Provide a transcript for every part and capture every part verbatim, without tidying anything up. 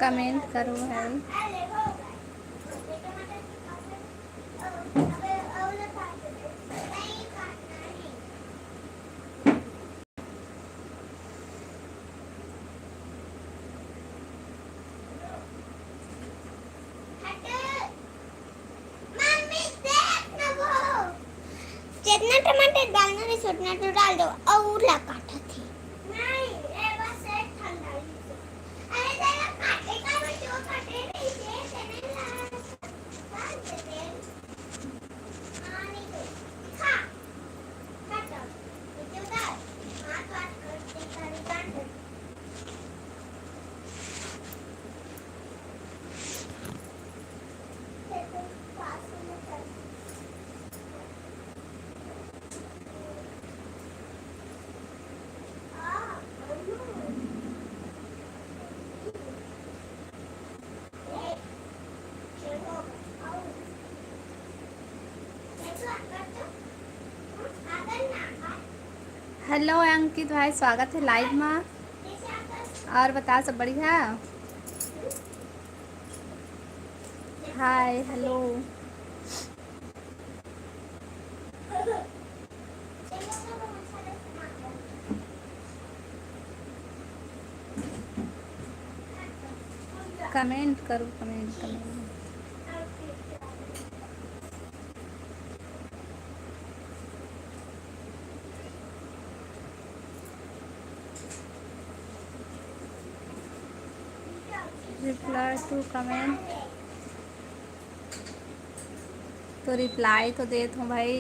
Comment करो भाई। Mummy, देख ना वो। जितना टमाटर डालना रहिस, उतना तो डाल दो। अउ ला काटत हे। नहीं, ये बस एक ठन डाली थी। अरे, तेरा काटे का, मैं जो काटे नहीं थे, तेने ला, डाल देते। हाँ, नहीं तो। खा। खत्म। ये तो डाल। हाथ वाथ करते, सारे काट देते। हेलो अंकित भाई, स्वागत हे लाइव मा। और बता, सब बढ़िया? हाय, हेलो। कमेंट करो, comment, comment. Reply to comment। तो रिप्लाई तो देत हूँ भाई।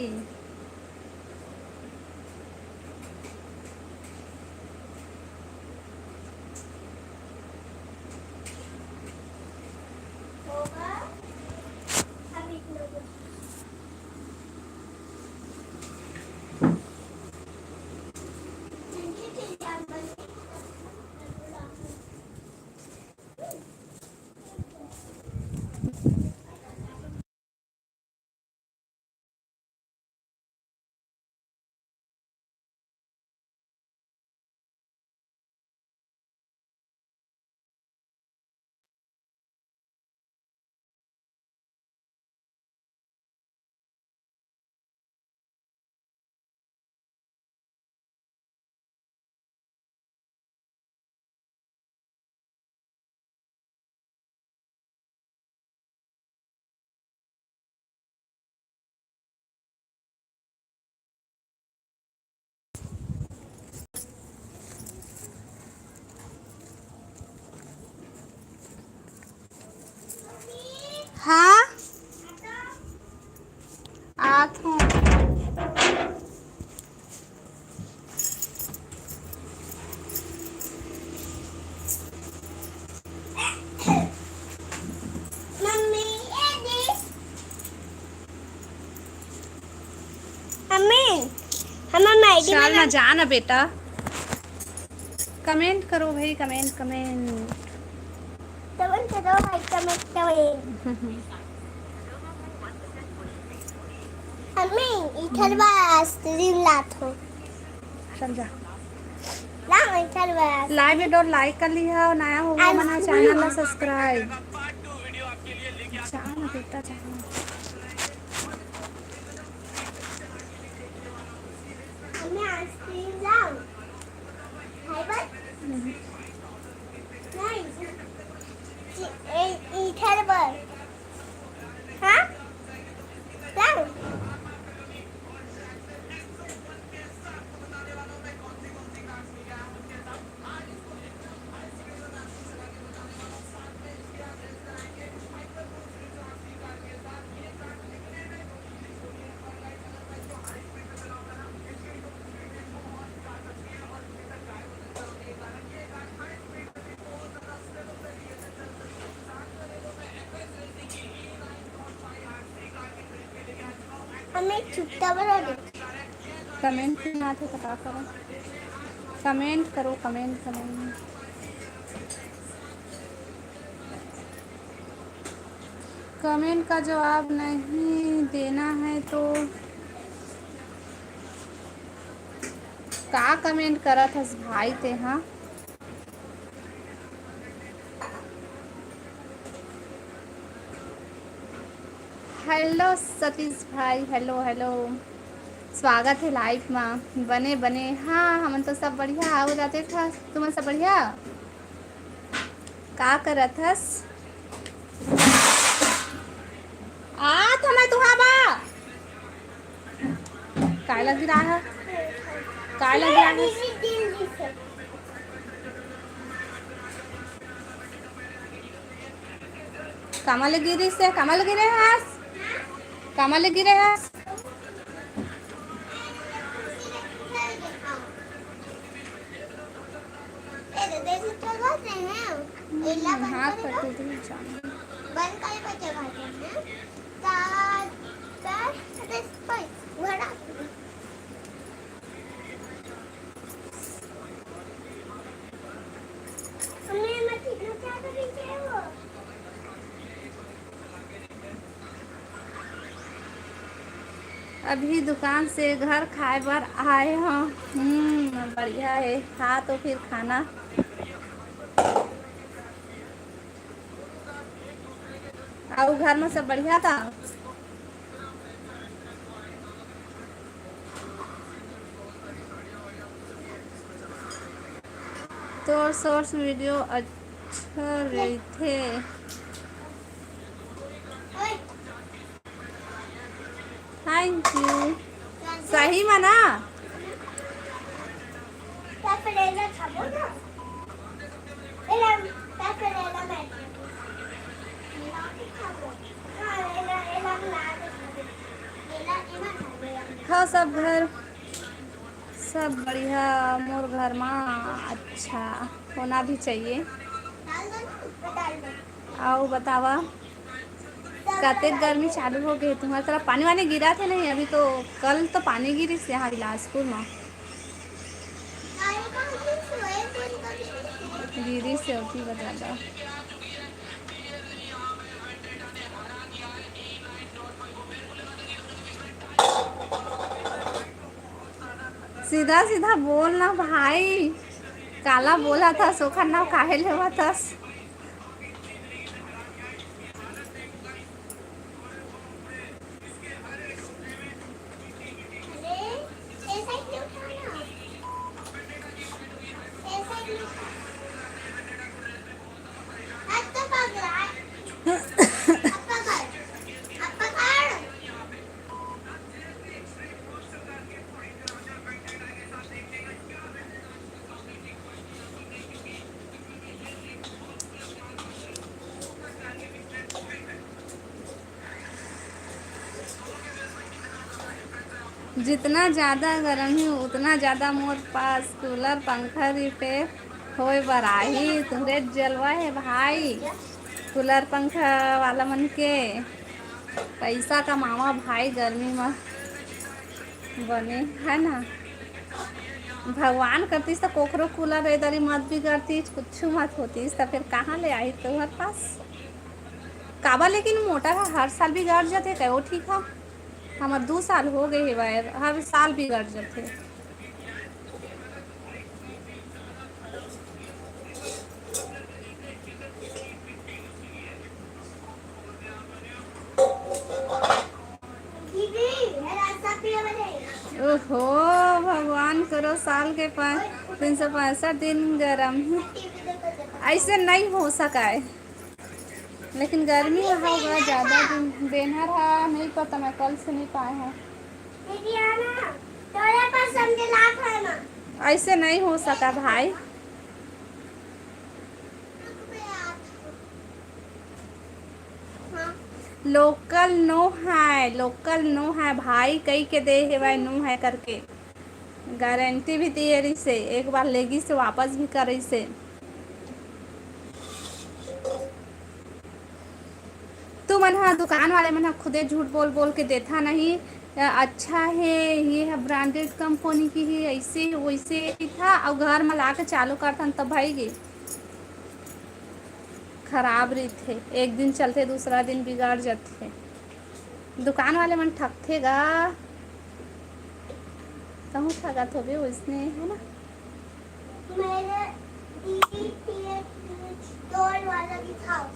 हाँ, आत हूँ। मम्मी, ये दे। मम्मी, हमर मैगी चल ना, बना। जा ना बेटा, कमेंट करो भाई, कमेंट, कमेंट। कमेंट करो भाई, कमेंट, कमेंट। मम्मी, इधर बा आइसक्रीम लात हो। समझा। ना, इधर बा। लाइव वीडियो लाइक कर लिहा और नया हो गया मना चैनल ला सब्सक्राइब। जा ना बेटा, जा ना। मम्मी, आइसक्रीम लाओ। खाई बस? नहीं। ए, इधर बस। हाँ? लाओ। हमें चुपता बना दे। कमेंट नहीं आते तो का करो? कमेंट करो, कमेंट, कमेंट। कमेंट का जवाब नहीं देना है तो का कमेंट करत हस भाई ते, हाँ? हेलो सतीश भाई, हेलो, हेलो, स्वागत है लाइव मा। बने, बने, हाँ, हमन तो सब बढ़िया। आओ राजेश, हाँ, तुमन सब बढ़िया? का करत हस? आ, थमे तुहा बा। काय लग रहा है? काय लग रहा है? कामा ले गिरिस हे? कामा ले गिरे हस? कामा ले गिरे हस? ए, तो देख, तो कहते हैं, एला बंद हाथ करेगा। पकड़ के नहीं जाना। बंद करे बच्चे भाषण में। का, का, बस, बस, वड़ा। हमने मत इतना ज्यादा पीछे वो। अभी दुकान से घर खाए बर आए हव। हम्म, बढ़िया हे, खा तो फिर खाना। अउ घर में सब बढ़िया था? तोर शॉर्ट्स वीडियो अच्छा रहिथे। Thank you. सही में ना? हाँ, सब घर सब बढ़िया मोर घर मा। अच्छा होना भी चाहिए। अउ बतावा, कतेक गर्मी चालू हो गए तुम्हार तरफ? पानी वानी गिरा थे नहीं? अभी तो, कल तो पानी गिरिस यहाँ बिलासपुर में। गिरिस हे, अभी बता दो। सीधा सीधा बोल ना भाई, काला बोला था, सोखा ना काहे लेवा था? जितना ज्यादा गरम ही, उतना ज्यादा मोर पास कूलर, पंखा रिपेयर होए बर आही। तुहरे जलवा हे भाई, कूलर पंखा वाला मन के। पैसा कमावा भाई, गर्मी में बने, है ना? भगवान करतीस त कोखरो कूलर ए दरी मत बिगड़तीस, कुछु मत होतीस, त फिर कहाँ ले आही तोहर पास? काबर लेकिन मोटर ह हर साल बिगड़ जथे, कहो ठीक ह, हमर दू साल हो गए हेवय, हर साल बिगड़ जथे। ओहो, भगवान करो, साल के पाँच, तीन सौ पैंसठ दिन गरम। ऐसे नहीं हो सका है, लेकिन गर्मी ह होगा ज्यादा दिन। बेनर ह नहीं पता, मैं कल से नहीं पाए हूँ। दीदी, आना, तोरे पास समझे लाख है ना। ऐसे नहीं हो सका भाई। लोकल नो है, लोकल नो है भाई, कई के दे हेवय नो है करके। गारंटी भी दिए रहिसे, एक बार लेगिसे, वापस भी करिसे। तुमन ह, दुकान वाले मन ह खुदे झूठ बोल बोल के देथा नहीं, या अच्छा हे, ये ह branded company के हे, ऐसे वैसे था, अउ घर म लाके चालू करथन त भई गे। खराब रहिथे, एक दिन चलथे, दूसरा दिन बिगड़ जथे। दुकान वाले मन ठगथे गा, तहूँ ठगत होबे वैसने, है ना? मेरे दीदी के स्टोर वाला दिखाओ।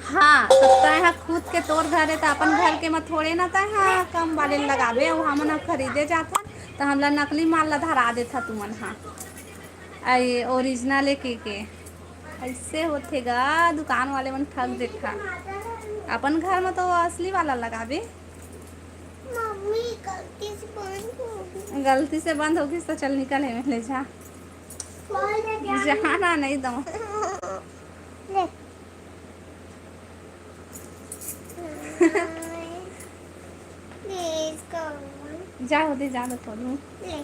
हाँ, त तैं ह खुद के तोर घर हे, त अपन घर के म थोड़े ना तैं ह कम वाले ल लगाबे। अउ हमन ह खरीदे जाथन, त हमला नकली माल ला धरा देथा तुमन ह। आ, ये ओरिजिनल ए के, के। ऐसे होथे गा, दुकान वाले मन ठग देथा। अपन घर म तो असली वाला लगाबे। मम्मी, गलती से बंद हो गई। गलती से बंद हो गई, तो चल निकल, एमे ले जा। खोल दे, जा। जाना नहीं दो। ले। Please, come on। जा, होदे जा, तो खोलूं। ले।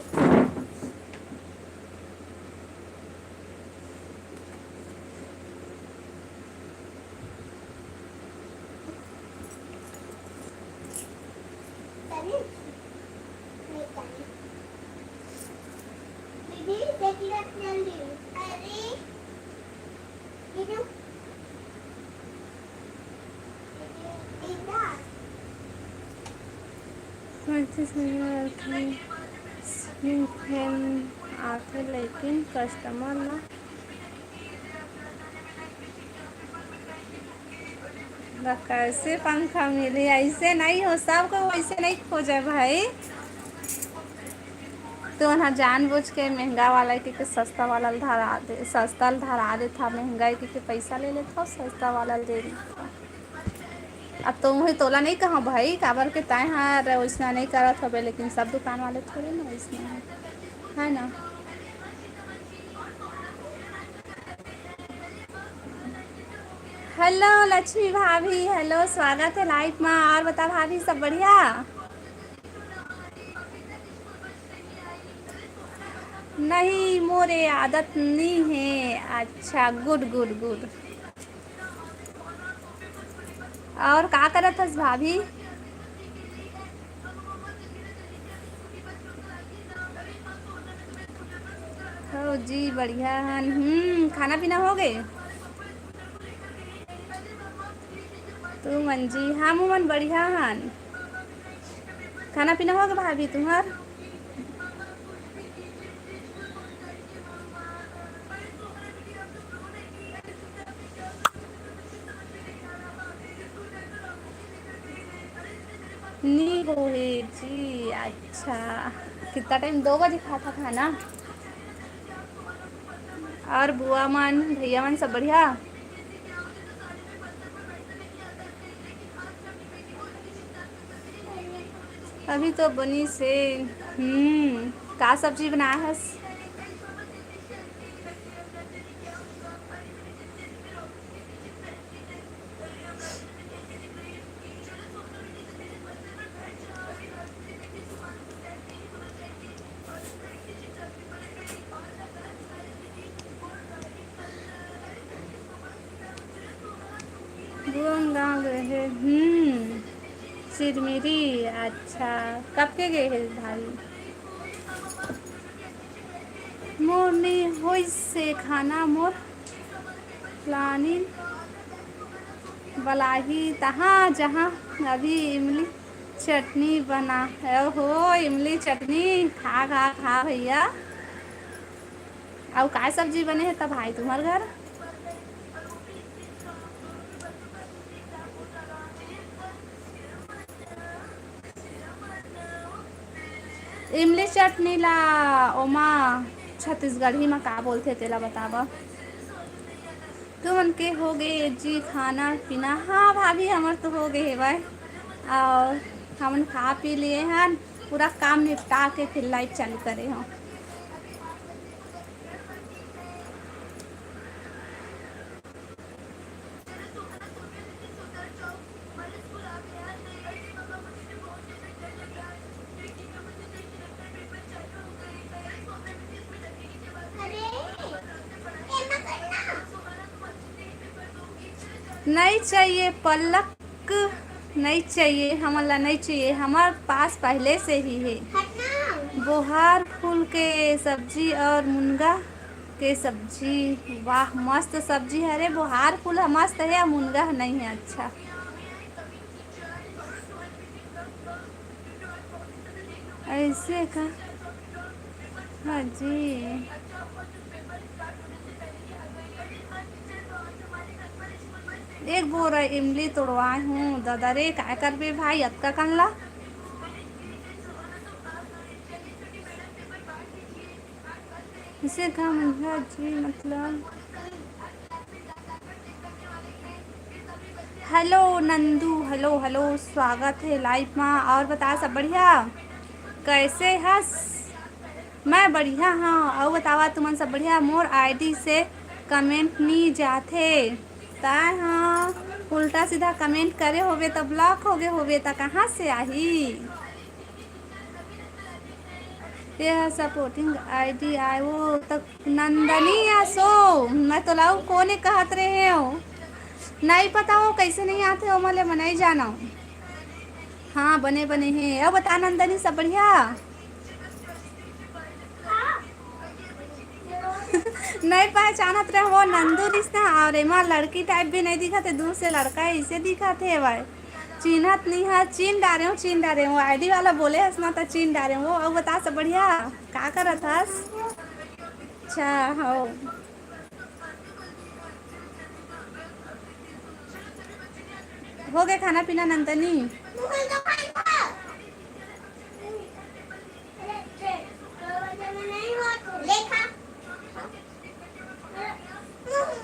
पैंतीस हजार आथे, स्लिम फैन आथे, लेकिन कस्टमर ला ला कैसे पंखा मिली? ऐसे नहीं हो, सब कोई वैसे नहीं खोजे भाई। तो ना जानबूझ के महंगा वाला के, के सस्ता वाला ल धरा दे, सस्ता ल धरा देथा, महंगा के, के पैसा ले लेथा, सस्ता वाला ल दे देथा। अब तो वही तोला नहीं कहा भाई, काबर के तैं हर वैसना नहीं करत हबे, लेकिन सब दुकान वाले थोड़े ना वैसना है, है ना? हेलो लक्ष्मी भाभी, हेलो, स्वागत है लाइव में। और बता भाभी, सब बढ़िया? नहीं, मोरे आदत नहीं है। अच्छा, गुड गुड गुड। और का करत हस भाभी? हो जी, बढ़िया हन। हम्म, खाना पीना हो गए? तू मन जी, हम मन बढ़िया हन। खाना पीना हो गए भाभी तुम्हार? नी होहे जी, अच्छा। कितना टाइम? दो बजे खाता खाना। और बुआ मन, भैया मन सब बढ़िया? अभी तो बनी से। हम्म, का सब्जी बनाए हस? बुआ मन गाँव गए हे। हम्म, चिरमिरी। अच्छा, कब के गए हे भाई? मोर नी होइस से खाना, मोर प्लानिंग बलाही तहाँ जहाँ अभी इमली चटनी बना। ओहो, इमली चटनी खा, खा, खा भैया। अउ काय सब्जी बने हे त भाई तुम्हर घर? इमली चटनी ला ओमा छत्तीसगढ़ी म का बोलथे तेला बतावा। तुमन के हो गे जी खाना पीना? हाँ भाभी, हमर तो हो गे हेवय। और हमन खा पी लिए हन, पूरा काम निपटा के फिर लाइव चालू करे हन। नहीं चाहिए पलक, नहीं चाहिए, हमन ला नहीं चाहिए, हमार पास पहले से ही है। बोहार फूल के सब्जी और मुनगा के सब्जी। वाह, मस्त सब्जी है रे। बोहार फूल ह मस्त है, मुनगा ह नहीं है। अच्छा, ऐसे का? हाँ जी। एक बोरा इमली तोड़वाए हूँ दादा रे, काय करबे भाई अतका कन ला। इसे का मुझे जी मतलब। हेलो नंदू, हेलो हेलो, स्वागत है लाइव मा। और बता, सब बढ़िया? कैसे हस? मैं बढ़िया हाँ। अउ बतावा, तुमन सब बढ़िया? मोर आईडी से कमेंट नी जाथे। ताय हाँ, उल्टा सीधा कमेंट करे होबे त ब्लॉक होगे होबे त कहाँ से आही? ये है सपोर्टिंग आईडी आय वो तक नंदनी या सो। मैं तो लाऊ कोने कहत रहे हो, नहीं पता हो कैसे नहीं आते हो मले, मैं नहीं जाना। हाँ, बने बने हैं। अब बता नंदनी, सब बढ़िया? नहीं पहचानत रहे वो नंदू रिश्ता। और एमा लड़की टाइप भी नहीं दिखत है, दूर से लड़का है, इसे दिखत है भाई। चिन्हत नहीं है, चीन डारे हूँ, चीन डारे हूँ। आईडी वाला बोले हस ना, तो चीन डारे हूँ। अब बता, सब बढ़िया? का करत हस? अच्छा, हो। हो गए खाना पीना नंदनी?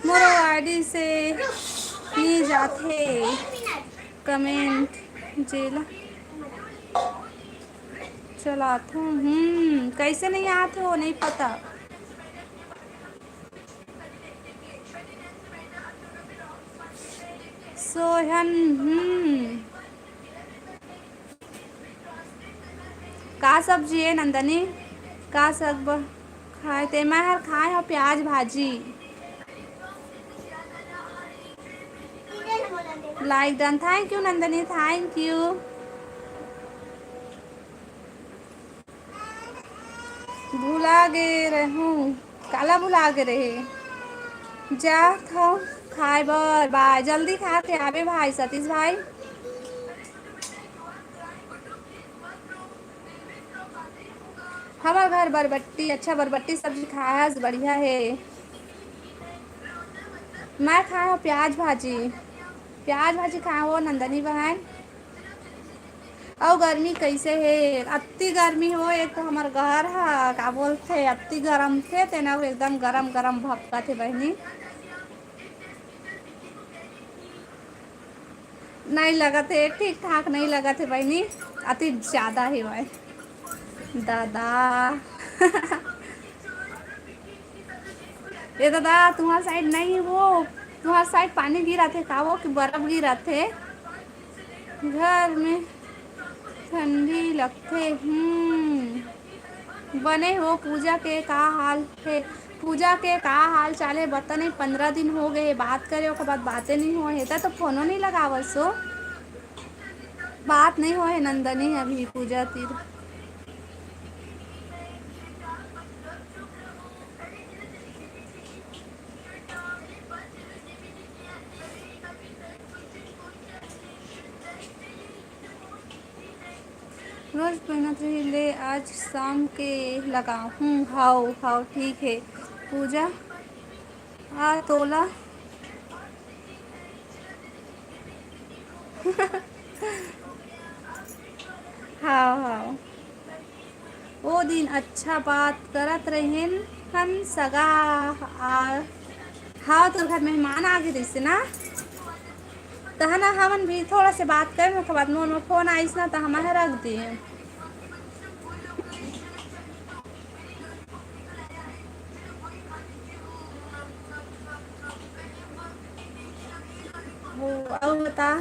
मोरो आईडी से नी जाथे कमेंट, जेला चलाथो। हम्म, कैसे नहीं आत हो, नहीं पता। सोहन, हम्म। का सब्जी है नंदनी? का सब खाए ते? मैं हर खाए हो प्याज भाजी। Like done, thank you Nandini, thank you। भुला गे रहूं, काला भुला गे रहे? जात हव खाए बर, बाय। जल्दी खा के आबे भाई सतीश भाई। हमर घर बरबट्टी, अच्छा बरबट्टी सब्जी खाए हस, बढ़िया हे। मैं खाए हव प्याज भाजी, प्याज भाजी खाए हो नंदनी बहन। अउ गर्मी कैसे हे? अति गर्मी हो, एक तो हमर घर ह, का बोलथे, अति गरम थे, तेना एकदम गरम गरम भपकत हे बहिनी। नहीं लगत हे, ठीक ठाक नहीं लगत हे बहिनी, अति ज्यादा हे भाई दादा। ए दादा, तुम्हार साइड नहीं हो, तुम्हार साइड पानी गिरत हे का वो कि बर्फ गिरत हे? घर में ठंडी लगथे। हम्म, बने हो पूजा के का हाल हे? पूजा के का हाल चाल हे बता नहीं, पंद्रह दिन हो गए हे बात करे, ओकर बाद बातें नहीं होए हे, त तो फोनो नहीं लगावत सो, बात नहीं होए हे नंदनी अभी पूजा तीर। रोज पहनत रही ले, आज शाम के लगाहूँ। हाव हाव, ठीक हे पूजा। आ तोला हाव हाव। ओ दिन अच्छा बात करत रहेन हन सगा। आ, हाव, तोर घर मेहमान आ गे रहिसे ना, तहन हमन भी थोड़ा से बात करेन, ओकर बाद मोर में फोन आइस ना, त हम ह रख दिए। हो, अउ बता।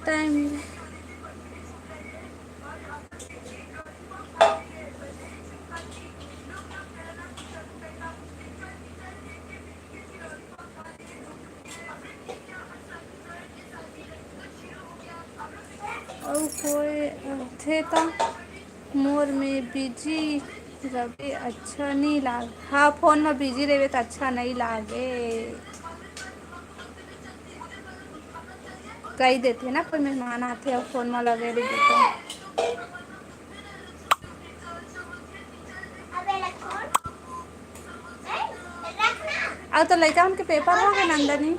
टाइम थे त मोर में बिजी रबे अच्छा नी लाग। हाँ, फोन में बिजी रहे त अच्छा नहीं लागे। कही देते ना, कोई मेहमान आते और फोन में लगे रहिबे तो। अब तो लइका उनके पेपर हो गए, नंदनी।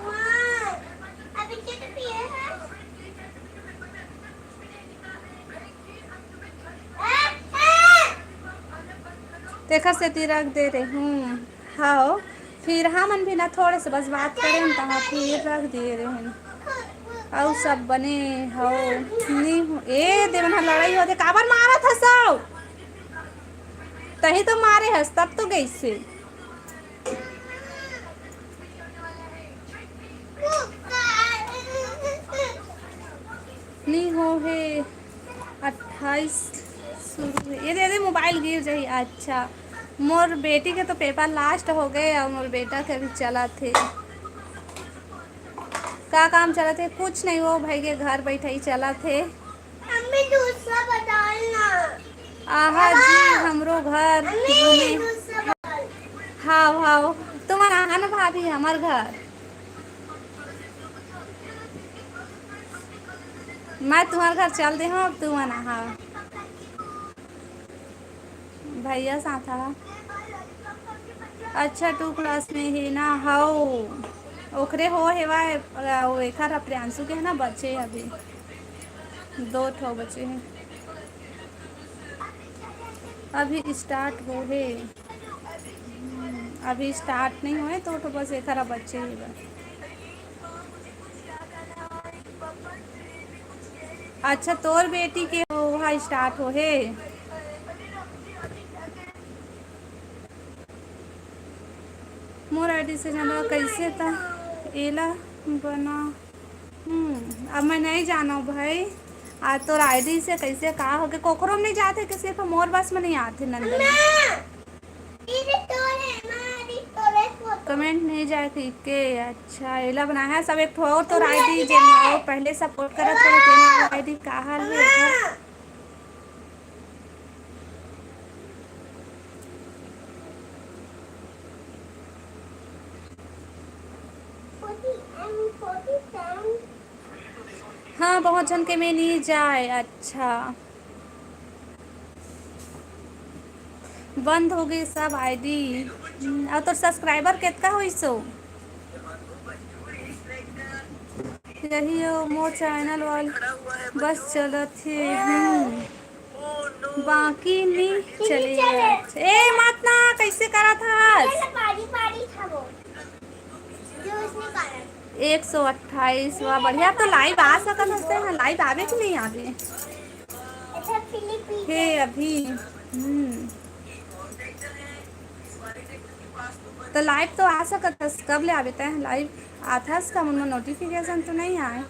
तेखर सेती रख दे रहे हूँ। हाँ, फिर हमन भी ना थोड़े से बस बात करें, तहाँ फिर रख दिए रहे। अउ सब बने हो? नी हो। ए देवन ह, लड़ाई होथे, काबर मारत हस? तही तो मारे हस, तब तो गइसे। नी हो हे, अट्ठाईस शुरू हे। ये दे दे, मोबाइल गिर जाही। अच्छा, मोर बेटी के तो पेपर लास्ट हो गए और मोर बेटा के अभी चलत हे। का काम चलत हे? कुछ नहीं, वो भाई के घर बैठे ही चलत हे। मम्मी, दूसरा बदल ना। आहा जी, हमरो घर घूमे। हाव, हाव, तुमन आहा ना भाभी, हमर घर। मैं तुम्हार घर चल दे हूँ, अब तुमन आहा। भैया साथ आहा। अच्छा, टू क्लास में हे ना? हव, ओकरे हो हेवा, अउ एकर ह, प्रियांशु के हे ना, बचे अभी। दो ठो बचे हे। अभी स्टार्ट हो हे। अभी स्टार्ट नहीं होए, तो, तो बस एकर बच्चे ही बा। अच्छा, तोर बेटी के ओहा स्टार्ट हो हे। मोर आईडी से जाना कैसे ता एला बना। हम्म, अब मैं नहीं जाना भाई। आ, तोर आईडी से कैसे का हो के कोकरो में नहीं जाते कि सिर्फ मोर बस में नहीं आते नंदनी। कमेंट नहीं जाए थी के? अच्छा, एला बनाया सब एक ठो और तोर आईडी जे माओ पहले सपोर्ट करत रहे, तेन आईडी का हाल है? हाँ, बहुत झन के में नहीं जाए। अच्छा, बंद हो गई सब आईडी। हम्म, और तोर सब्सक्राइबर कितना होइस हो? यही हो मोर चैनल वाल बस चलत हे। हम्म। बाकी नहीं चले। ए, मत ना, कैसे करत हस? एक सौ अट्ठाईस, वाह, बढ़िया। तो लाइव आ सकत हस, हाँ, लाइव आवे कि नहीं आवे? हे, अभी, हम्म। तो लाइव तो आ सकत हस, कब ले आवे तैं? लाइव आथस का, मुन में नोटिफिकेशन तो नहीं आए।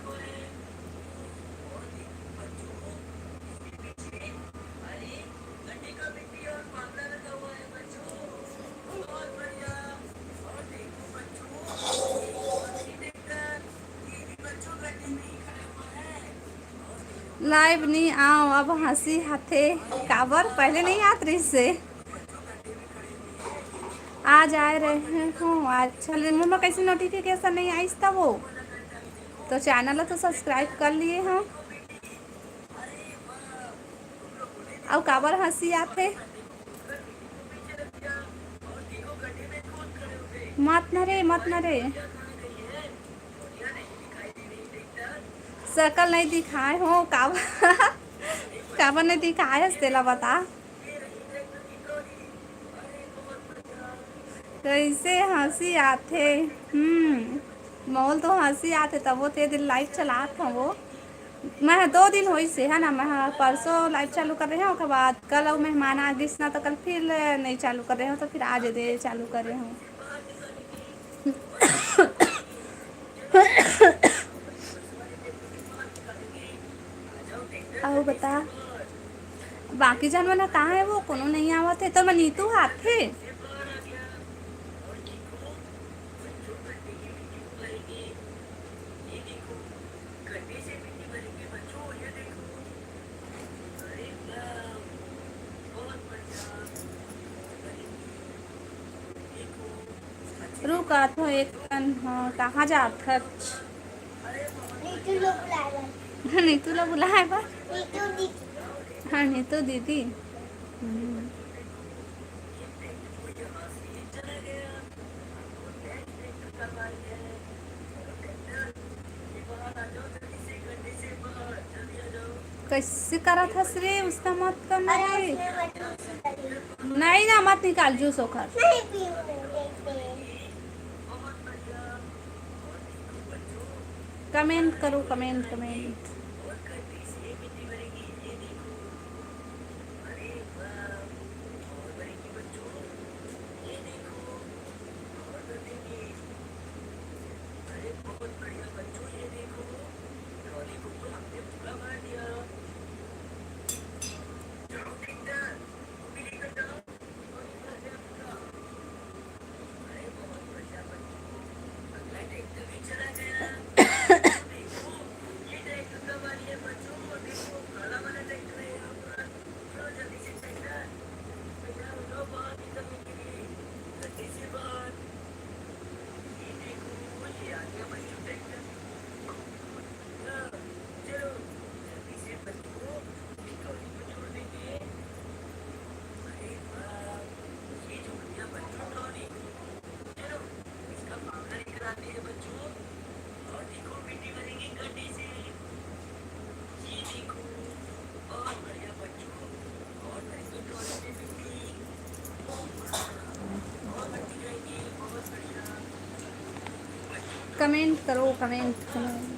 लाइव नहीं आओ, अब हंसी आथे। काबर? पहले नहीं आत रहिस हे। आज आए रहे हो। अच्छा, ले, मुन में कैसे नोटिफिकेशन नहीं आइस तब वो? तो चैनल तो सब्सक्राइब कर लिए हो। अउ काबर हंसी आथे? मत न रे, मत न रे। सकल नहीं दिखाए हो, काबर, काबर नहीं दिखाए हस, तेला बता। कैसे हंसी आथे। हम्म, मोल तो हंसी आथे, तब वो ते दिन लाइव चलात हवो। मैं ह दो दिन होइस हे, है ना, मैं ह परसों लाइव चालू कर रहे हूँ, ओकर बाद कल अउ मेहमान आ गिस ना, तो कल फिर नहीं चालू कर रहे हूँ, तो फिर आज दे चालू कर रहे हूँ। अउ बता, बाकी जन मन ह कहाँ हे वो? कोनो नहीं आवत हे। तो मैं नीतू आथे। रुक, आथो एक कन। हाँ, कहाँ जात हच? नीतू ला बुलाए बर। नीतू ला बुलाए बर? नीतू दीदी। हाँ, नीतू दीदी। हम्म। कैसे करत हस रे? उसका मत करना अरे, कोई। उसमें मत use करिए। नहीं ना, मत निकाल जूस ओखर। नहीं पीऊँ मैं, देख ले। Comment करो, comment, comment। Comment करो, comment, comment।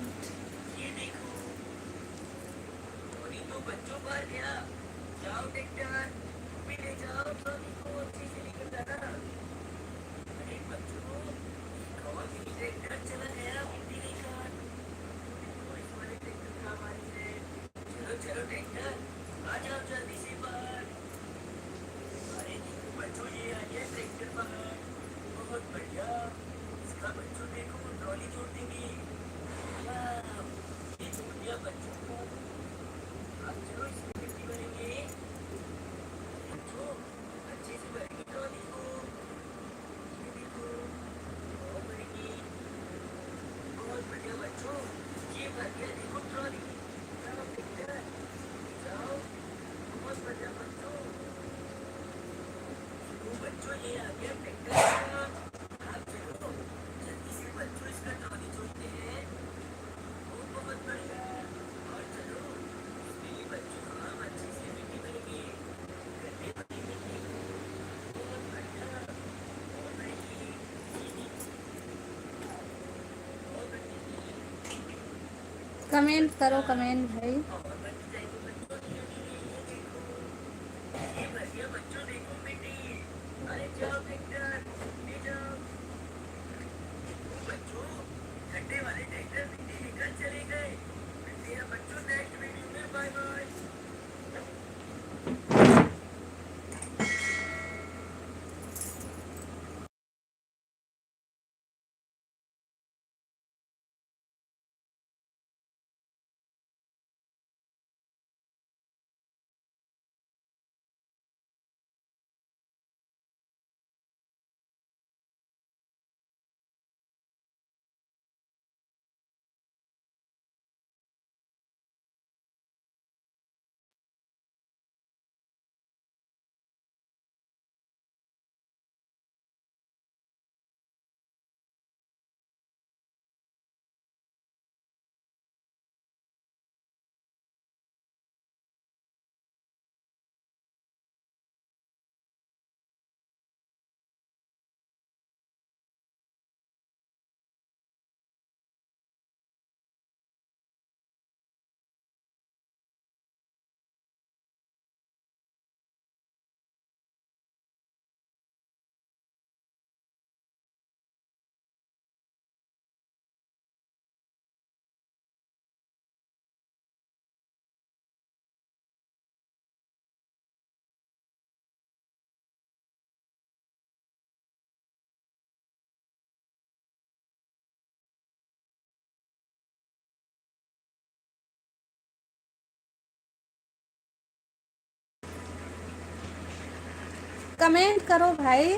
Comment करो, comment भाई। Comment करो भाई।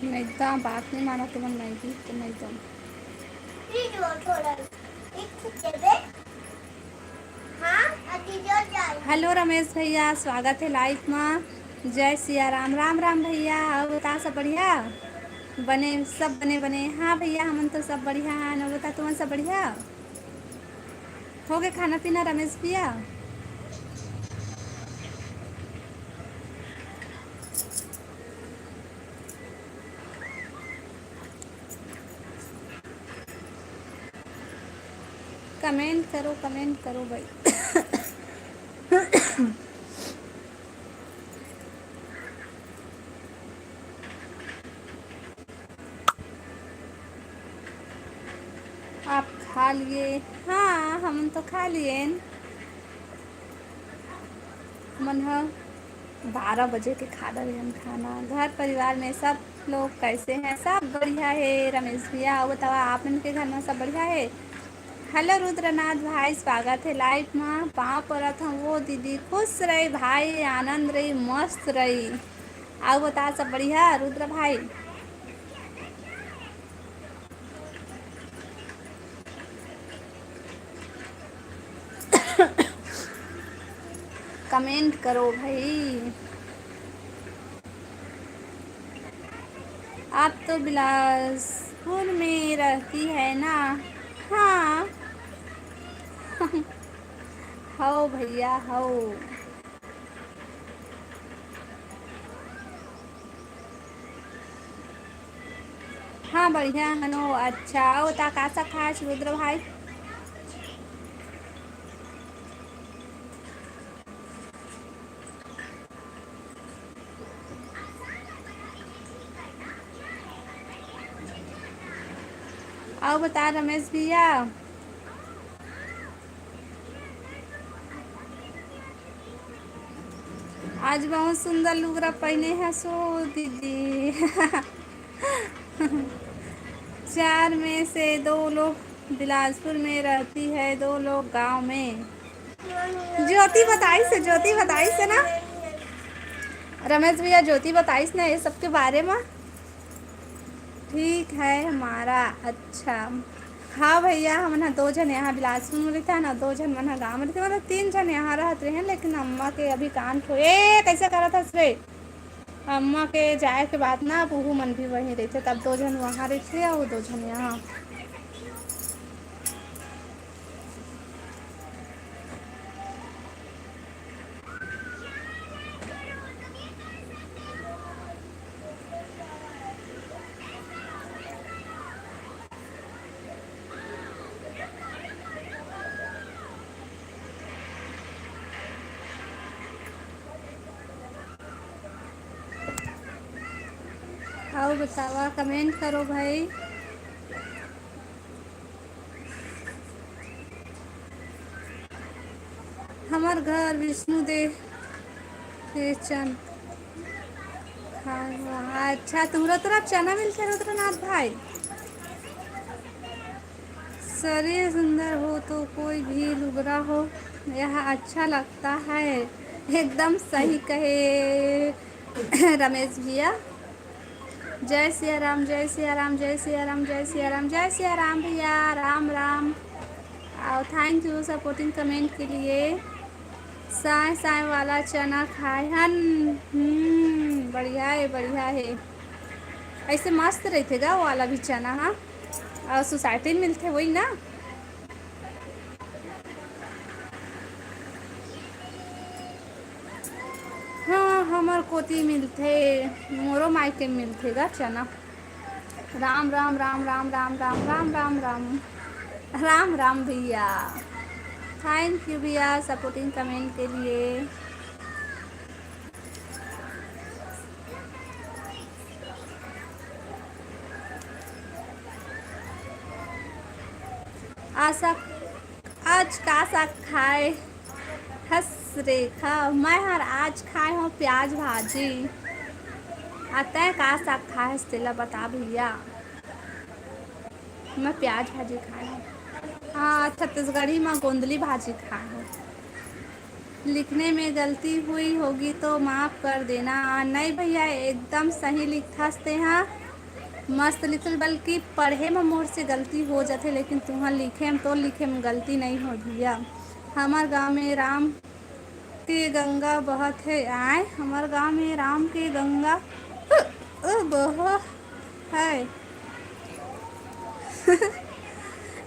नहीं तो बात नहीं माना तुमन, नहीं की तो नहीं तो। हेलो रमेश भैया, स्वागत है लाइव मा। जय सिया राम। राम राम भैया, अउ बता सब बढ़िया? बने, सब बने बने। हाँ भैया, हमन तो सब बढ़िया हैं। अउ बता तुमन सब बढ़िया? हो गए खाना पीना रमेश भैया? कमेंट करो, कमेंट करो भाई। आप खा लिए? हाँ, हम तो खा लिए। मन ह बारह बजे के खा डरे हन खाना। घर परिवार में सब लोग कैसे हैं? सब बढ़िया है रमेश भैया। अउ बतावा, आप मन के घर में सब बढ़िया है? हेलो रुद्रनाथ भाई, स्वागत है लाइव मा। पाँव परत हूँ वो दीदी, खुश रही भाई, आनंद रही, मस्त रही। अउ बता, सब बढ़िया रुद्र भाई? कमेंट करो भाई। आप तो बिलासपुर में रहती है ना? हाँ। हो भैया, हो। हाँ, बढ़िया हनो। अच्छा, अउ ता का सा खाए रुद्र भाई? अउ बता रमेश भैया। आज बहुत सुंदर लुगरा पहने हसो दीदी। चार में से दो लोग बिलासपुर में रहती है, दो लोग गांव में। ज्योति बताइस हे, ज्योति बताइस हे ना रमेश भैया, ज्योति बताइस ना ये सबके बारे में। ठीक है हमारा, अच्छा। हाँ भैया, हमन ह दो झन यहाँ बिलासपुर में रहिथन ना, दो झन मन ह गाँव में रहिथे, मतलब तीन झन यहाँ रहत रहे, लेकिन अम्मा के अभी कान ठो, ए, कैसे करत हस रे? अम्मा के जाए के बाद ना, अब उहू मन भी वहीं रहिथे, तब दो झन वहाँ रहिथे अउ दो झन यहाँ। अउ बतावा, कमेंट करो भाई। हमर घर विष्णु दे के चन। हाँ, हाँ, अच्छा, तुमरा तरफ चना मिलथे रुद्रनाथ भाई? शरीर सुंदर हो तो कोई भी लुगरा हो, यह अच्छा लगता है। एकदम सही कहे रमेश भैया। जय सिया राम, जय सिया राम, जय सिया राम, जय सिया राम, जय सिया राम भैया, राम राम। अउ thank you supporting comment के लिए। साय साय वाला चना खाए हन। हम्म, बढ़िया है, बढ़िया है। ऐसे मस्त रहते गा वो वाला भी चना, हाँ। अउ सोसाइटी में मिलथे वही ना। हाँ, हमर कोती मिलथे, मोरो मायके मिलथे गा चना। राम राम राम राम राम राम राम राम राम। राम राम भैया, thank you भैया supporting comment के लिए। आशा आज का साग खाए हस रेखा? मैं हर आज खाए हूँ प्याज भाजी। आ तैं का साग खाए हस तेला बता भैया। मैं प्याज भाजी खाए हूँ। हाँ, छत्तीसगढ़ी में गोंदली भाजी खाए हूँ। लिखने में गलती हुई होगी तो माफ कर देना। नहीं भैया, एकदम सही लिखथस तेहा। मस्त लिखल, बल्कि पढ़े म मोर से गलती हो जाथे, लेकिन तुंहर लिखे म, तोर लिखे म गलती नइ हो भैया। हमर गांव में राम के गंगा बहत हे, आय, हमर गांव में राम के गंगा, अ, अ, बह हे।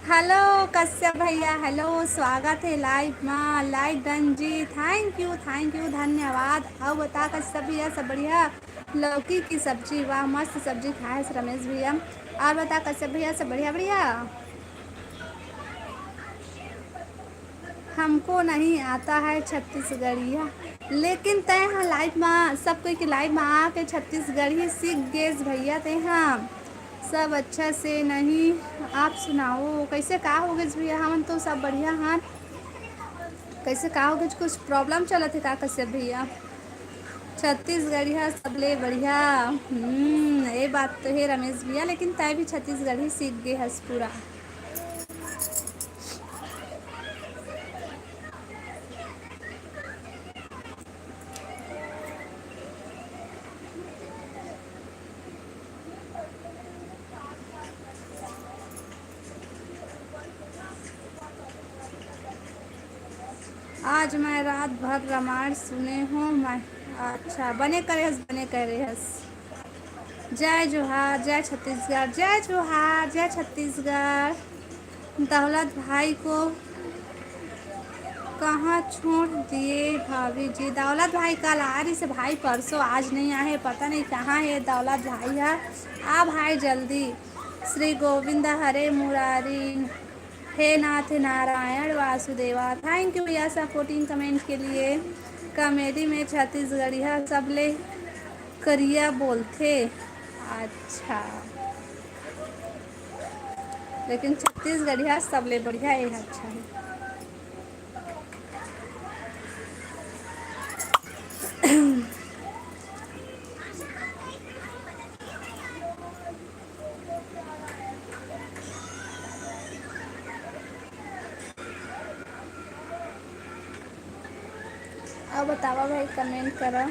हेलो कश्यप भैया, हेलो, स्वागत हे लाइव मा, लाइव डन जी, thank you, thank you, धन्यवाद। अउ बता कश्यप भैया, सब बढ़िया? लौकी की सब्जी, वाह, मस्त सब्जी खाए हस रमेश भैया। और बता कश्यप भैया, सब बढ़िया, बढ़िया? हमको नहीं आता है छत्तीसगढ़िया, लेकिन तैं हा लाइव मा, सब कोई के लाइव मा आके छत्तीसगढ़ी सीख गेस भैया तैं हा। सब अच्छा से नहीं, आप सुनाओ, कैसे का हो गेस भैया? हमन तो सब बढ़िया हन। कैसे का हो गेस, कुछ प्रॉब्लम चलत हे का कश्यप भैया? छत्तीसगढ़िया सबले बढ़िया। हम्म, ये बात तो हे रमेश भैया, लेकिन तैं भी छत्तीसगढ़ी सीख गे हस पूरा। आज मैं रात भर रामायण सुने हूँ मैं। अच्छा, बने करे हस, बने करे हस। जय जोहार, जय छत्तीसगढ़, जय जोहार, जय छत्तीसगढ़। दौलत भाई को कहाँ छोड़ दिए भाभी जी? दौलत भाई कल आ रहिस हे भाई, परसों, आज नहीं आए हे, पता नहीं कहाँ हे दौलत भाई हा। आ भाई जल्दी। श्री गोविंद हरे मुरारी, हे नाथ नारायण वासुदेवा। Thank you भैया supporting comment के लिए। कॉमेडी में छत्तीसगढ़िया सबले करिया बोलथे। अच्छा, लेकिन छत्तीसगढ़िया सबले बढ़िया, ये अच्छा हे। अउ बतावा भाई, comment करा।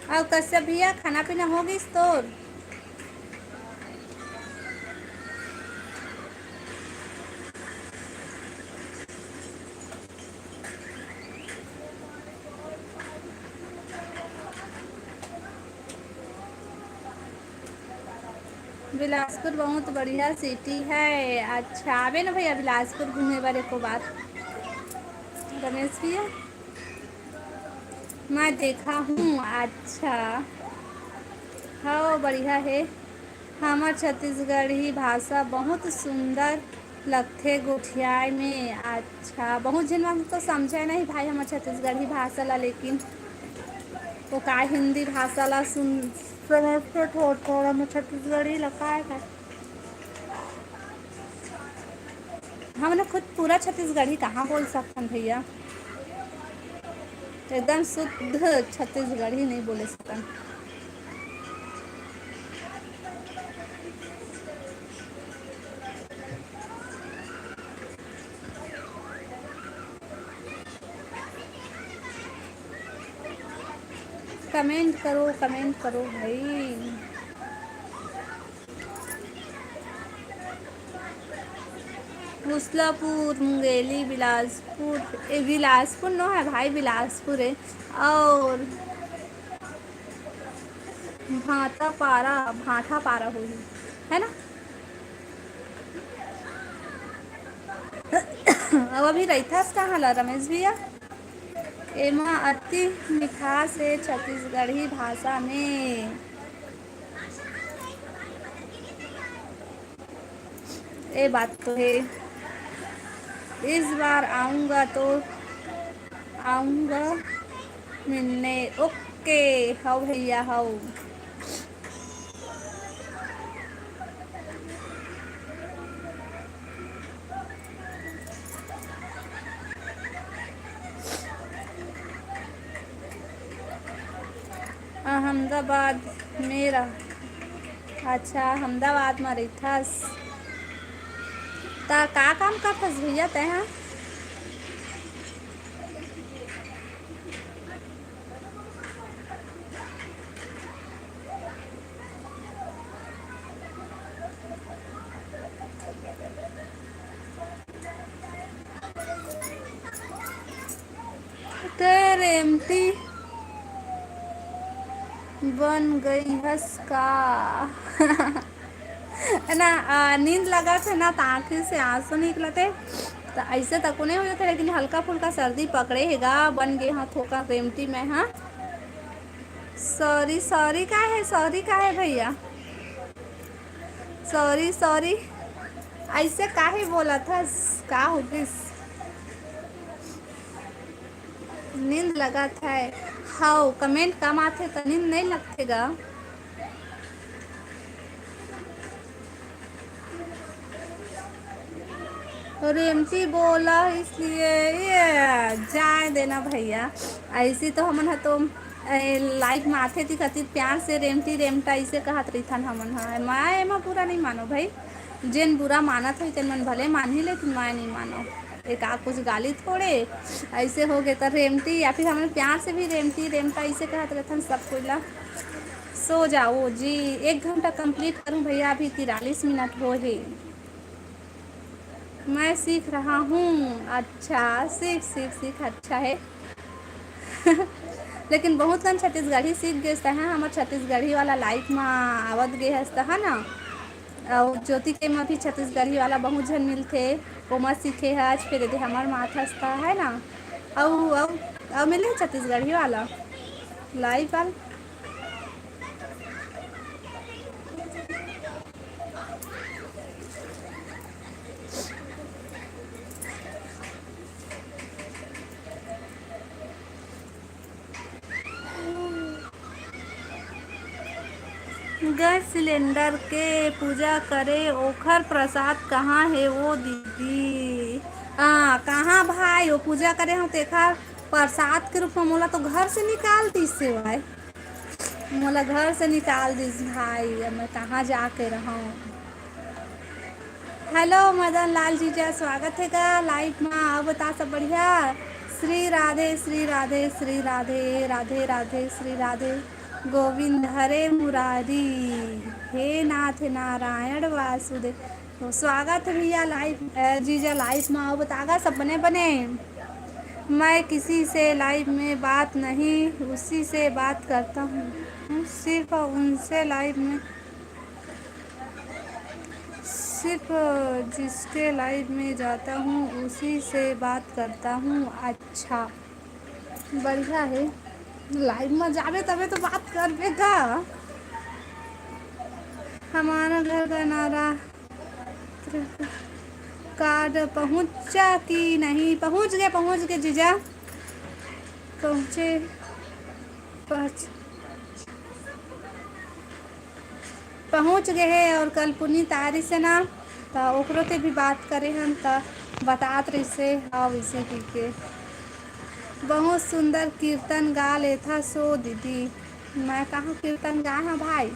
अउ कश्यप भैया, खाना पीना हो गइस तोर? बिलासपुर बहुत बढ़िया city है। अच्छा, आबे ना भैया बिलासपुर घूमे बर एको बार। रमेश भैया, मैं देखा हूँ। अच्छा, हाँ, बढ़िया है। हमर छत्तीसगढ़ी भाषा बहुत सुंदर लगथे गोठियाए में। अच्छा, बहुत झिन मन तो समझे नहीं भाई हमर छत्तीसगढ़ी भाषा ला, लेकिन वो का हिंदी भाषा ला सुन, समझथे थोड़ा थोड़ा, मैं छत्तीसगढ़ी ला काय का। हमन खुद पूरा छत्तीसगढ़ी कहाँ बोल सकथन भैया? एकदम शुद्ध छत्तीसगढ़ी नहीं बोले सकन। Comment करो, comment करो भाई। मुसलापुर, मुंगेली, बिलासपुर, ए, बिलासपुर नो है भाई, बिलासपुर है। और भाटापारा, भाटापारा होही, है ना? अब अभी रहिथस कहाँ ला रमेश भैया? एमा अति मिठास हे छत्तीसगढ़ी भाषा में। ये बात तो है, इस बार आऊँगा तो आऊँगा मिलने। OK, हव भैया, हव। अहमदाबाद में रह, अच्छा, अहमदाबाद में रहिथस। त का काम करथस भैया तैं हा? रेमटी बन गई हस का? ना, आ, नींद लगत हे ना, त आँखी से आंसू निकलत हे। त ऐसे तको नहीं हो जाते, लेकिन हल्का फुल्का सर्दी पकड़े हे गा, बन गे हाँ थोका रेमटी मैं, हाँ। सॉरी, सॉरी का है, सॉरी का है भैया? सॉरी, सॉरी, ऐसे काहे बोलत हस? का हो गिस? नींद लगत है। हव, कमेंट कम आथे त नींद नहीं लगथे गा। रेमटी बोला इसलिए ये जाए देना भैया। ऐसी तो हमन ह तो, ए, लाइव में आथे ती खातिर प्यार से रेमटी रेमटा इसे कहत रहिथन हमन ह। मैं एमा बुरा नहीं मानो भाई, जेन बुरा मानत होई तेन मन भले मानही, लेकिन मैं नहीं मानो। एक आ कुछ गाली थोड़े ऐसे हो गए त रेमटी, या फिर हमन प्यार से भी रेमटी रेमटा इसे कहत रहथन सब कोई ला। सो जाओ जी, एक घंटा कंप्लीट करूँ भैया, अभी तिरालीस मिनट हो हे। मैं सीख रहा हूँ। अच्छा, सीख, सीख, सीख, अच्छा है। लेकिन बहुत कन छत्तीसगढ़ी सीख गए हैं, हमर छत्तीसगढ़ी वाला लाइव में आवत गए हस त, है ना? और ज्योति के में भी छत्तीसगढ़ी वाला बहुत झन मिलथे, ओमा सीखे हस, फिर दे हमर माथ हंसता है ना। अउ, अउ, अउ मिले छत्तीसगढ़ी वाला लाइव वाला। गैस सिलेंडर के पूजा करे, ओखर प्रसाद कहाँ हे वो दीदी? आ, कहाँ भाई, वो पूजा करे हो तेखर प्रसाद के रूप में मोला तो घर से निकाल दिस हे भाई, मोला घर से निकाल दिस भाई, अब मैं कहाँ जाके रहूँ? हेलो मदन लाल जीजा, स्वागत हे का लाइव मा? अउ बता, सब बढ़िया? श्री राधे, श्री राधे, श्री राधे, राधे राधे, श्री राधे, गोविंद हरे मुरारी, हे नाथ नारायण वासुदेव। तो स्वागत हे भैया लाइव, अ, जीजा लाइव मा। अउ बता गा, सब बने बने? मैं किसी से लाइव में बात नहीं, उसी से बात करता हूँ, सिर्फ उनसे लाइव में सिर्फ जिसके लाइव में जाता हूँ, उसी से बात करता हूँ। अच्छा, बढ़िया हे, लाइव में जाबे तबे तो बात करबे का। हमारा घर का नारा कार्ड पहुँचा कि नहीं? पहुँच गए, पहुँच गए जीजा, पहुँचे, पहुँच पहुँच गए हे। और कल पुनीत आरिस हे ना, त ओकरो ते भी बात करे हन, त बतात रहिसे, हाँ, वैसे ही के बहुत सुंदर कीर्तन गा लेथा सो दीदी। मैं कहाँ कीर्तन गाए हूँ भाई?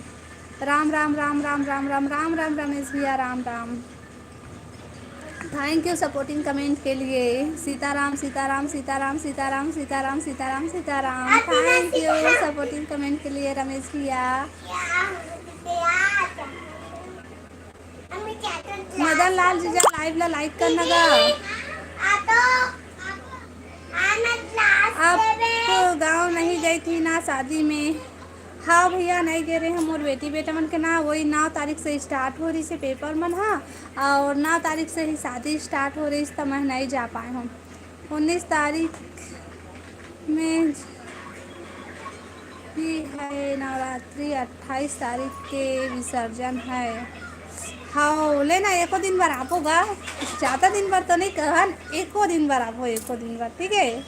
राम राम राम राम राम राम राम राम रमेश भैया, Ram Ram. Thank you supporting comment के लिए। Sitaram Sitaram Sitaram Sitaram Sitaram Sitaram Sitaram. Thank you supporting comment के लिए रमेश भैया। मदन लाल जीजा लाइव ला लाइक करना गा। आप गाँव नहीं गई थी ना शादी में? हाँ भैया, नहीं गे रहे हम। मोर बेटी बेटा मन के ना वही नौ तारीख से स्टार्ट हो रहिसे पेपर मन, हाँ, और नौ तारीख से ही शादी स्टार्ट हो रहिस, त मैं नहीं जा पाए हूँ। उन्नीस तारीख में ही है नवरात्रि, अट्ठाईस तारीख के विसर्जन है। हाँ, ले ना, एको दिन बर आबो गा, ज़्यादा दिन बर तो नहीं कहन, एको दिन बर आबो, एको दिन बर, ठीक है।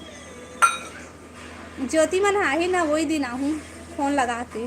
ज्योति मन आही ना, वही दिन आहूँ फोन लगा के।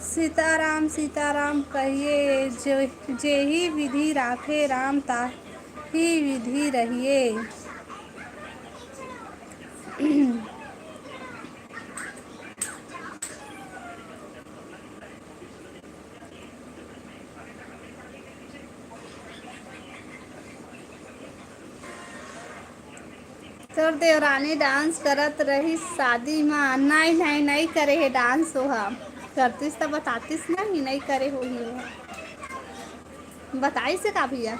सीताराम सीताराम कहिए, जे, जेही विधि राखे राम, ताही विधि रहिए। तोर देवरानी dance करत रहिस शादी म। नहीं, नहीं, नहीं करे हे dance ओहा। करतिस त बतातिस नहीं, नहीं करे होही ओहा। बताइस हे का भैया?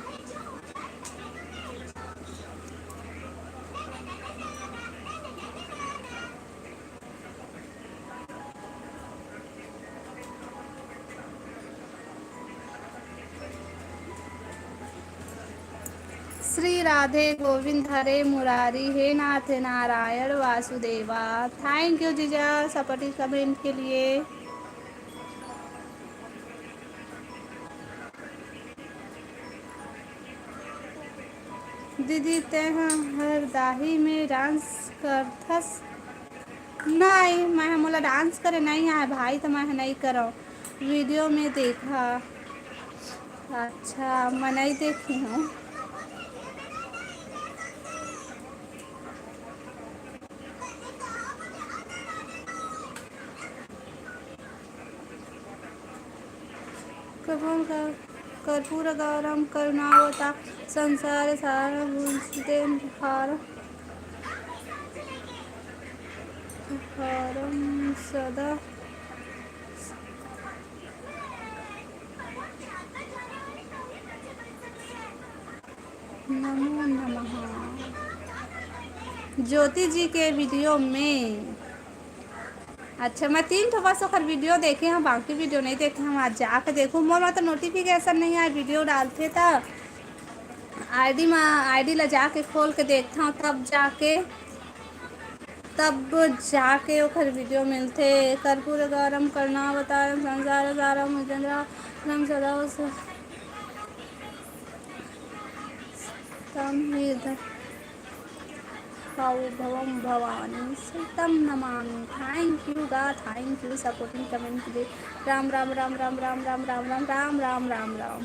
श्री राधे गोविंद हरे मुरारी, हे नाथ नारायण वासुदेवा। Thank you जीजा, supportive comment के लिए। दीदी, तेंह हरदाही में dance करथस? नहीं, मैं, मोला dance करे नहीं आए भाई, त मैं नहीं करव। Video में देखा। अच्छा, मैं नहीं देखी हूँ। कपूर ग-, कर्पूर गौरम करुणावता संसार सार भुजते हार-, हारम सदा। नमो नमः। ज्योति जी के video में। अच्छा, मैं तीन ठो बस ओकर video देखे हूँ, बाकी video नहीं देखे हूँ। आज जाके देखूँ, मोर में तो notification नहीं आए, video डालथे त ID में, ID ला जाके खोल के देखता हूँ, तब जाके तब जाके ओकर video मिलथे। कर्पूर गौरम करुणावतारम संसार सारम भुजंगम सदा स-, तम ही ध-, भाव भवम भवानी सतम नमामि। Thank you गा, thank you supporting comment के लिए। Ram Ram Ram Ram Ram Ram Ram Ram Ram Ram Ram Ram Ram.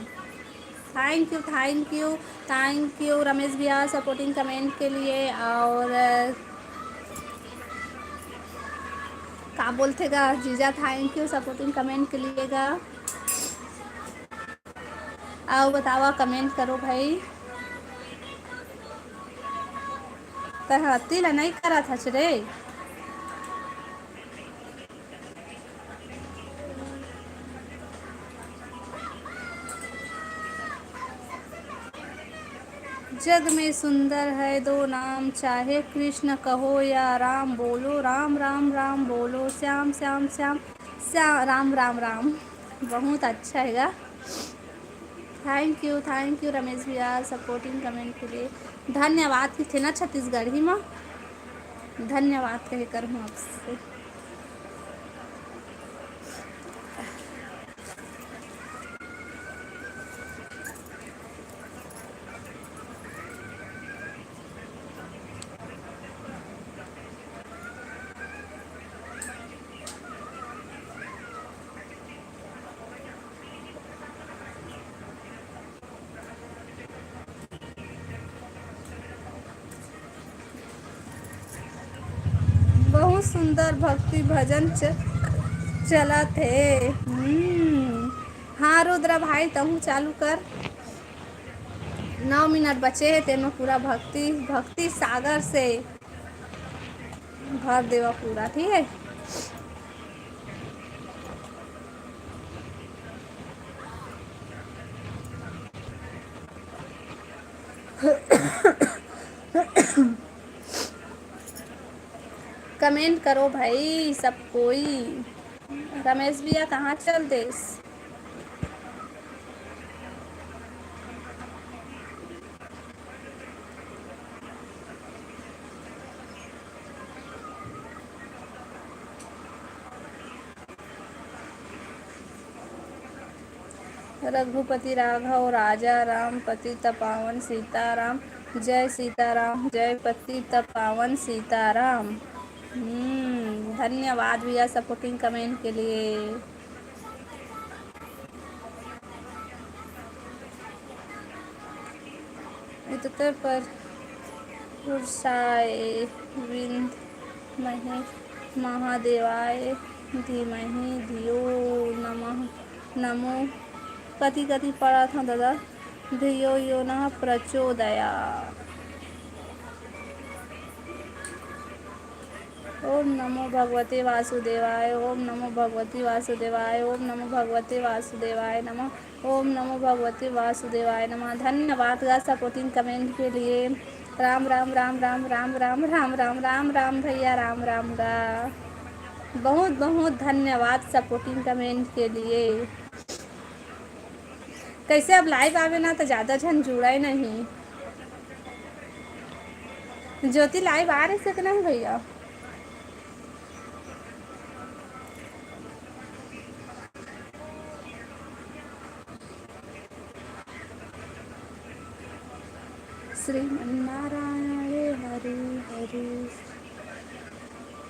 Thank you, thank you, thank you Ramesh भैया supporting comment के लिए। और, अ, का बोलथे गा जीजा, thank you supporting comment के लिए गा। आओ बतावा, comment करो भाई। तैं ह अत्ती ला नइ करत हस रे। जग में सुंदर है दो नाम, चाहे कृष्ण कहो या राम, बोलो राम राम राम, बोलो श्याम श्याम श्याम श्याम, राम राम राम। बहुत अच्छा है गा। Thank you, thank you Ramesh भैया supporting comment के लिए। धन्यवाद किथे ना छत्तीसगढ़ी मा, धन्यवाद कहे करहूँ आपसे। बहुत सुंदर भक्ति भजन च-, चलत हे। हम्म। हाँ रुद्रा भाई, तहूँ चालू कर। नौ मिनट बचे हे, तेन में पूरा भक्ति, भक्ति सागर से भर देवा पूरा, ठीक है। Comment करो भाई सब कोई। रमेश भैया कहाँ चल देस? रघुपति राघव राजा राम, पतित पावन सीताराम। जय सीताराम, जय पतित पावन सीताराम। हम्म, धन्यवाद भैया supporting comment के लिए। उत्तर पर पुरुषाय विद्महे महादेवाय धीमहि धियो नमः, नमो। कति कति पढ़त हव दादा? धियो यो नः प्रचोदया। ओम नमो भगवते वासुदेवाय, ओम नमो भगवते वासुदेवाय, ओम नमो भगवते वासुदेवाय नमः, ओम नमो भगवते वासुदेवाय नमः। धन्यवाद गा सपोर्टिंग कमेंट के लिए। राम राम राम राम राम राम राम राम राम राम भैया, राम राम गा। बहुत बहुत धन्यवाद सपोर्टिंग कमेंट के लिए। कैसे अब लाइव आवे ना तो ज्यादा झन जुड़े नहीं। ज्योति लाइव आ रही से कि नहीं भैया? श्रीमन्नारायण हरि हरि,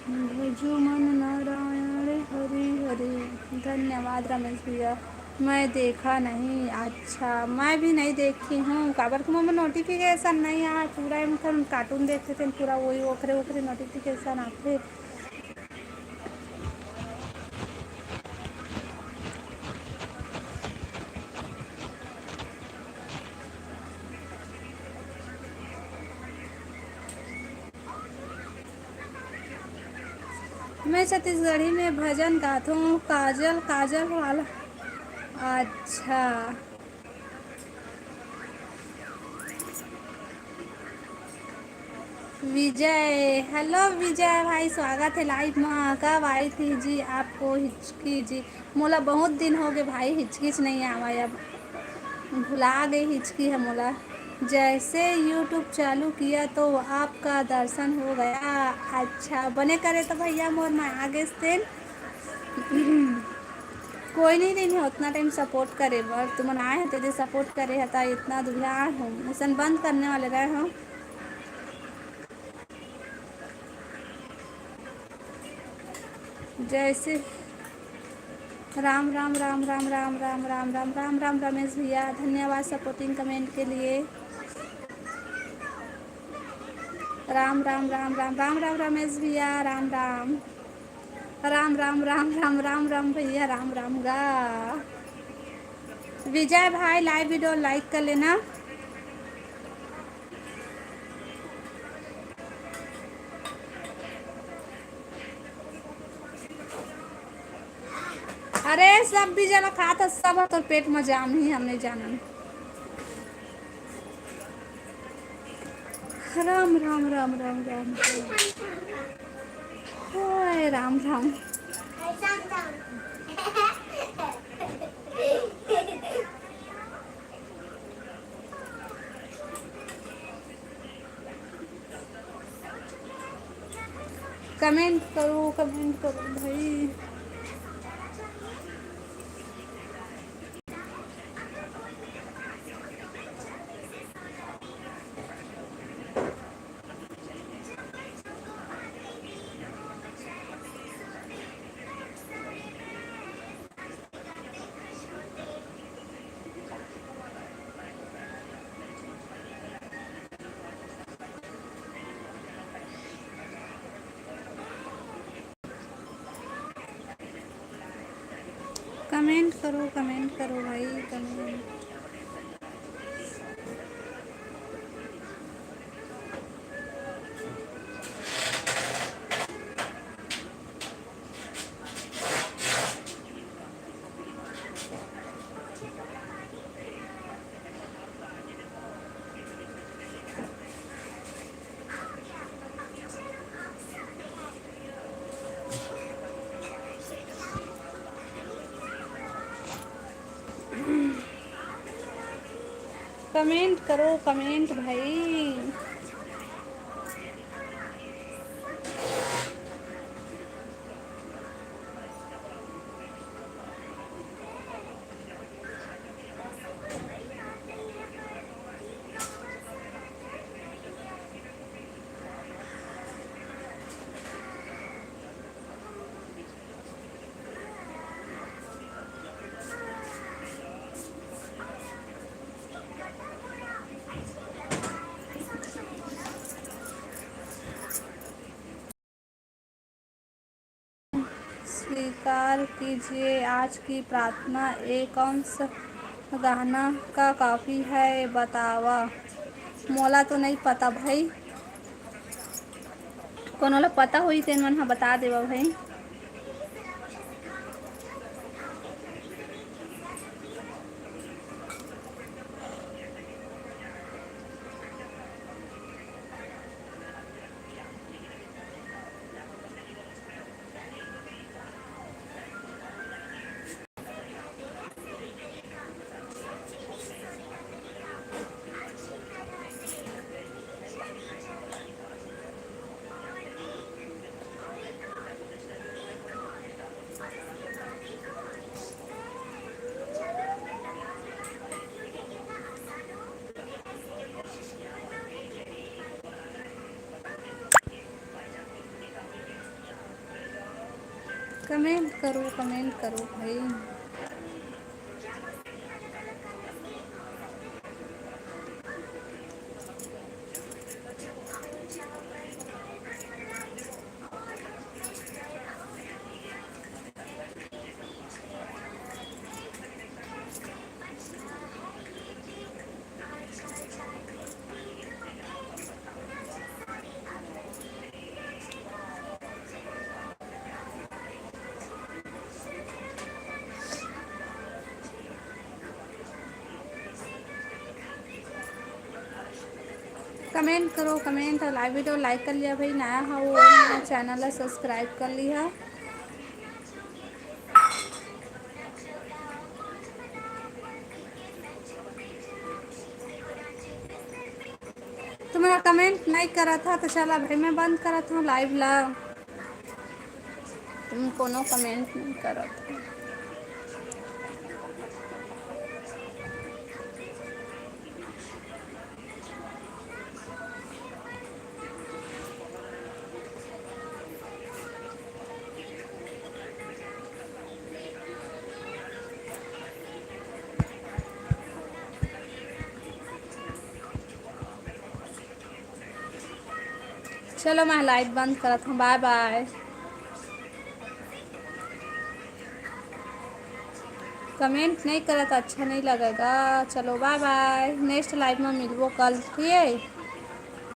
भजो मन नारायण हरि हरि। धन्यवाद रमेश भैया, मैं देखा नहीं। अच्छा, मैं भी नहीं देखी हूँ, काबर कि मोर नोटिफिकेशन नहीं आए। पूरा हम cartoon देखते थे, पूरा वही ओखरे ओखरे नोटिफिकेशन आते। मैं छत्तीसगढ़ी में भजन गाथों, काजल, काजल वाला। अच्छा। विजय, हेलो विजय भाई, स्वागत है लाइव में। कब आई थी जी आपको हिचकी जी? मोला बहुत दिन हो गए भाई, हिचकिच नहीं आवा, अब भुला गई हिचकी है मोला। जैसे YouTube चालू किया तो आपका दर्शन हो गया। अच्छा, बने करे तो भैया मोर में आगे से। कोई नहीं, नहीं, उतना टाइम सपोर्ट करे बर तुमन आए हैं, तेरे सपोर्ट करे है, ता इतना दुनिया हो, मिशन बंद करने वाले रहे हो। जैसे राम राम राम राम राम राम राम राम राम राम रमेश भैया, धन्यवाद सपोर्टिंग कमेंट के लिए। राम राम राम राम राम राम रमेश भैया, राम राम। राम राम राम राम राम राम भैया, राम राम गा। विजय भाई, लाइव वीडियो लाइक कर लेना। अरे, सब भी जना खात ह, सब ह तोर पेट में जाम ही, हम नहीं जानन। राम राम राम राम राम राम। हाय राम राम। कमेंट करो, कमेंट करो भाई। कमेंट करो, कमेंट करो भाई, कमेंट। कमेंट करो, कमेंट भाई। स्वीकार कीजिए आज की प्रार्थना। ये कौन सा गाना का कॉपी है बतावा? मोला तो नहीं पता भाई। कोनो ला पता होही तेन मन ह बता देवा भाई। कमेंट करो, कमेंट करो भाई। कमेंट करो, कमेंट और लाइव वीडियो लाइक कर लिया भाई। नया हो वो चैनल ला सब्सक्राइब कर लिया। तुम्हारा कमेंट नहीं करत हा तो चला भाई मैं बंद करत हूँ लाइव ला। तुम कोनो कमेंट नहीं करत। चलो मैं लाइव बंद करत हूँ, बाय बाय। कमेंट नहीं करत अच्छा नहीं लगेगा। चलो बाय बाय, नेक्स्ट लाइव में मिलबो कल, ठीक है।